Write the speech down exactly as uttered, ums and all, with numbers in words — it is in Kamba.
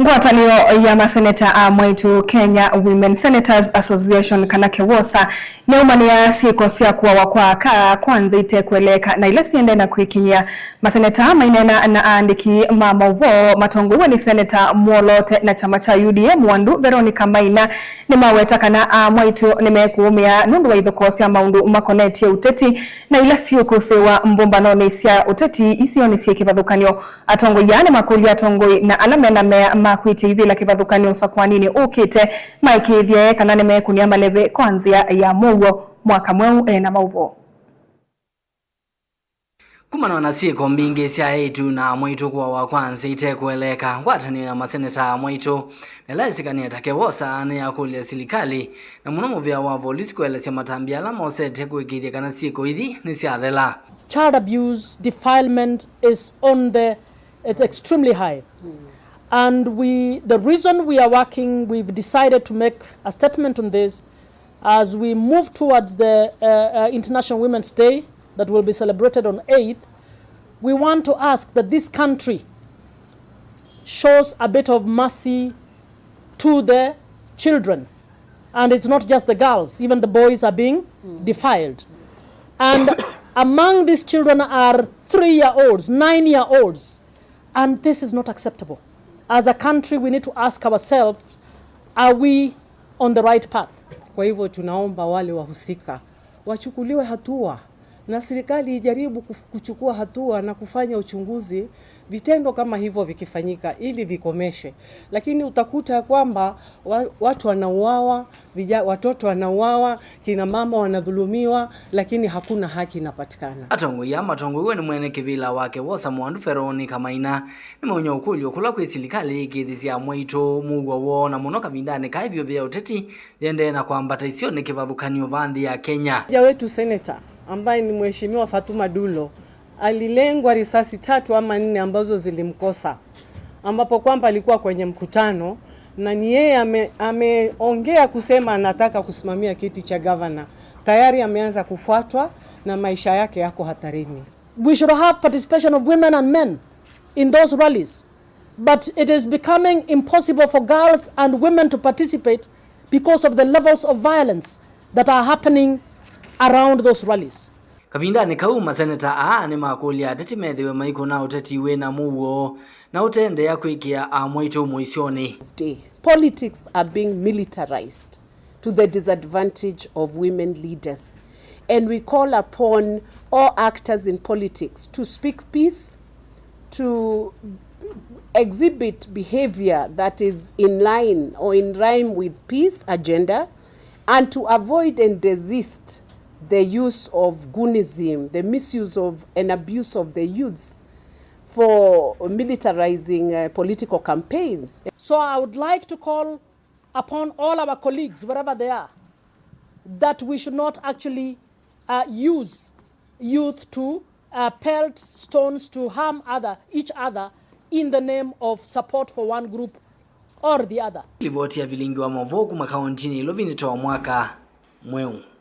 Ngwatanĩo ya maseneta a mwaitũ, Kenya Women Senators Association, kana KEWOSA, nĩyaumanĩa syĩko sya kũawa kwa aka kwa nzĩa ite kũeleeka na ila siendee na kwĩkinyĩa. Maseneta maineena na aandĩki ma maũvoo matongoew'e nĩ Seneta Mwolote na kyama kya U D A, Mwandu Veronica Maina, nĩmaweta kana a mwaitũ nĩmekũũmĩa nũndũ wa ithokoo sya maũndũ makonetye ũteti na ila siũkũsĩĩwa mbũmbanonĩ sya ũteti isionĩ syĩ kĩvathũkany'o. Atongoi aa nĩmakũlya atongoi na ala mena mea ma kwĩtya ivĩla kĩvathũkany'o ũsakũaninĩ ũkĩte maĩkĩĩthye kana nĩmekũnĩa maleve kwa nzĩa ya mũuo. Mwaka Mweũ ena maũvoo. Kumana na syĩko mbingĩ sya eĩtu na amwaitũ kũawa kwa nzĩa ite kũeleeka, ngwatanĩo ya maseneta amwaitũ, na ĩla yĩsĩkanĩe ta KEWOSA, nĩyakũlya silikalĩ, na mũno mũvĩa wa volisi, kũelesya matambya ala mosete kũĩkĩĩthya kana syĩko ithi nĩsyathela. Child abuse, defilement is on the, it's extremely high. And we, the reason we are working, we've decided to make a statement on this as we move towards the, uh, uh, International Women's Day that will be celebrated on eighth. We want to ask that this country shows a bit of mercy to the children. And it's not just the girls, even the boys are being defiled. And among these children are three-year-olds, nine-year-olds. And this is not acceptable. As a country, we need to ask ourselves, are we on the right path? Kwa hivyo tunaomba wale wahusika wachukuliwe hatua, na serikali ijaribu kuf-, kuchukua hatua na kufanya uchunguzi vitendo kama hivyo vikifanyika ili vikomeshwe. Lakini utakuta ya kwamba wa-, watu wanauawa, vija-, watoto wanauawa, kina mama wanadhulumiwa, lakini hakuna haki inapatikana. Atongoi aa matongoew'e nĩ mwene kĩvĩla wa KEWOSA Mwandu Veronica Maina nĩmaũnĩa ũkũlyo kũla kwĩ silikalĩ yĩkĩĩthĩsye amwaitũ mũuo woo, na mũno kavindanĩ kaa ĩvyũvĩ ya ũteti yĩendee na kwambata isionĩ kĩvathũkany'o vaa nthĩ ya Kenya. Mmoja wetu senator ambaye ni Mheshimiwa Fatuma Dulo alilengwa risasi tatu ama nne ambazo zilimkosa, ambapo kwamba alikuwa kwenye mkutano na ni yeye ame-, ameongea kusema anataka kusimamia kiti cha gavana. Tayari ameanza kufuatwa na maisha yake yako hatarini. We should have participation of women and men in those rallies, but it is becoming impossible for girls and women to participate because of the levels of violence that are happening around those rallies. Kavindanĩ kau, maseneta aa nĩmakũlya ateti methĩwe maikũna ũteti wĩ na mũuo na ũteendeea kwĩkĩa amwaitũ mũisyonĩ. Day. Politics are being militarized to the disadvantage of women leaders. And we call upon all actors in politics to speak peace, to exhibit behavior that is in line or in rhyme with peace agenda, and to avoid and desist the use of goonism, the misuse of and abuse of the youths for militarizing, uh, political campaigns. So I would like to call upon all our colleagues, wherever they are, that we should not actually, uh, use youth to, uh, pelt stones to harm other, each other in the name of support for one group or the other. Livoti ya vilingi wa maũvoo kuma kauntinĩ ĩlovi nĩ ta wa Mwaka Mweũ.